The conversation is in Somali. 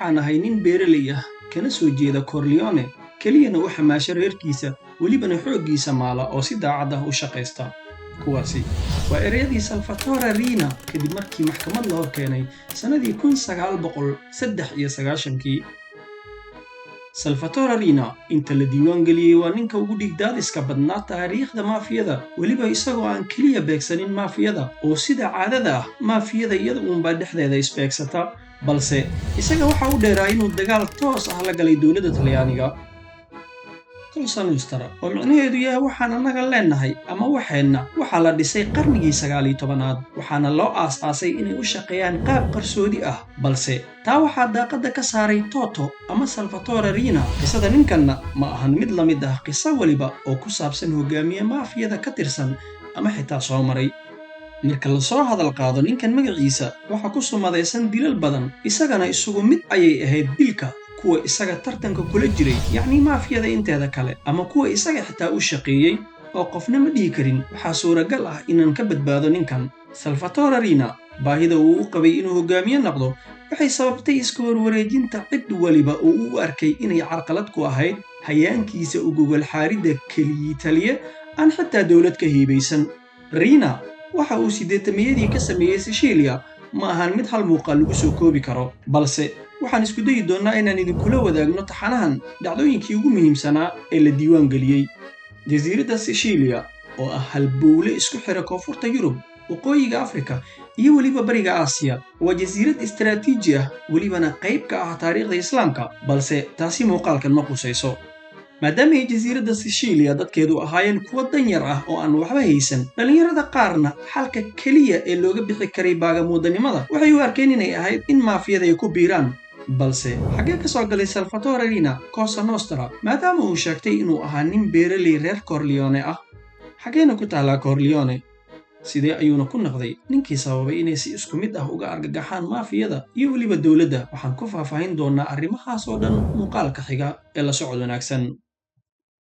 Waxaan ahay nin beeraley ah, kana soo jeeda Corleone, keliyana u xamaasha reerkiisa, welibana xooggiisa maala oo si daacad ah u shaqaysta. Kuwaasi waa ereyadii Salvatore Riina kadib markii maxkamad la hor keenay sannadii 1993-kii. Salvatore Riina inta la diiwaan geliyey waa ninka ugu dhiigdaadiska badnaa taariikhda maafiyada, weliba isagoo aan keliya beegsanin maafiyada, oo sida caadada ah maafiyada iyada uunbaa dhexdeeda isbeegsata, balse isaga waxa u dheeraa inuu dagaal toos ah la galay dowladda Talyaaniga. Cosa Nostra, oo micnaheedu yahay waxaan annaga leenahay ama waxeenna, waxaa la dhisay qarnigii 19aad, waxaana loo aas-aasay inay u shaqeeyaan qaab qarsoodi ah, balse taa waxaa daaqadda ka saaray Toto ama Salvatore Riina. Qisada ninkanna ma ahan mid la mid ah qiso weliba oo ku saabsan hogaamiye maafiyada ka tirsan ama xitaa soo maray. Marka lasoo hadal qaado ninkan magaciisa, waxaa ku sumadaysan dilal badan, isagana isugu mid ayay ahayd dilka kuwa isaga tartanka kula jiray, yacni maafiyada inteeda kale, ama kuwa isaga xitaa u shaqeeyey, oo qofna ma dhihi karin waxaa suuragal ah inaan ka badbaado ninkan. Salvatore Riina baahida uu u qabay inuu hogaamiye noqdo waxay sababtay iska warwareejinta cid waliba oo uu u arkay inay carqalad ku ahayd hayaankiisa u gogol xaaridda keligii taliye aan xitaa dowlad ka hiibaysan. Riina waxa uu 80-miyadii ka sameeyey Sishiiliya ma ahan mid hal muuqaal lagu soo koobi karo, balse waxaan isku dayi doonnaa inaan idinkula wadaagno taxanahan dhacdooyinkii ugu muhiimsanaa ee la diiwaan geliyey. Jasiiradda Sishiiliya oo ah halbowle isku xira koonfurta Yurub, waqooyiga Afrika iyo weliba bariga Aasiya, waa jasiirad istaraatiiji ah, welibana qayb ka ah taariikhda Islaamka, balse taasi muuqaalkan ma qusayso. Maadaama ay jasiiradda Sishiiliya dadkeedu ahaayeen kuwo danyar ah oo aan waxba haysan, dhallinyarada qaarna xalka keliya ee looga bixi karay baagamuudanimada waxay u arkeen inay ahayd in maafiyada ay ku biiraan. Balse xaggee ka soo galay Salvatore Riina Cosa Nostra, maadaama uu sheegtay inuu ahaa nin beeraley reer Corleone ah? Xaggeena ku taallaa Corleone? Sidee ayuuna ku noqday ninkii sababay inay si isku mid ah uga argagaxaan maafiyada iyo weliba dowladda? Waxaan ku faahfaahin doonnaa arrimahaas oo dhan muuqaalka xiga ee la socod wanaagsan.